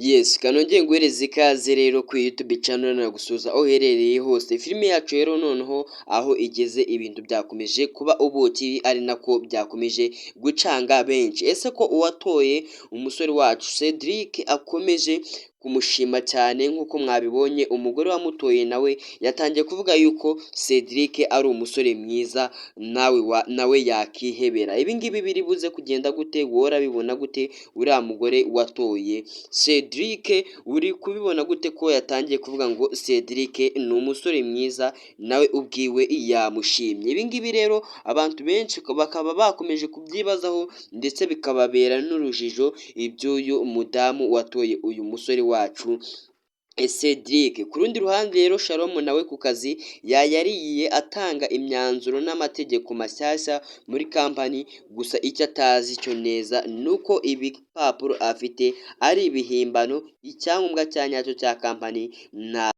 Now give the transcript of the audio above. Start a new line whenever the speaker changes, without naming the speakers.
Yes, kanongere nguhereze ikaze rero kuri YouTube channel, nagusuhuza aho uherereye hose. Filime yacu rero noneho aho igeze, ibintu byakomeje kuba ubuki, ari nako byakomeje gucanga benshi. Ese ko uwatoye umusore wacu Cedric akomeje kumushima cyane nk'uko mwabibonye, umugore wamutoye nawe yatangiye kuvuga yuko Cedric ari umusore mwiza, nawe yakihebera. Ibi ngibi biri buze kugenda gute? Wowe urabibona gute? Uriya mugore watoye Cedric, uri kubibona gute ko yatangiye kuvuga ngo Cedric ni umusore mwiza, nawe ubwiwe yamushimye? Ibi ngibi rero abantu benshi bakaba bakomeje kubyibazaho, ndetse bikababera n'urujijo iby'uyu mudamu watoye uyu musore wacu Cedric. Ku rundi ruhande rero, Shalom nawe ku kazi yayariye, atanga imyanzuro n'amategeko mashyashya muri kampani. Gusa icyo atazi cyo neza ni uko ibipapuro afite ari ibihimbano, icyangombwa cya nyacyo cya kampani nta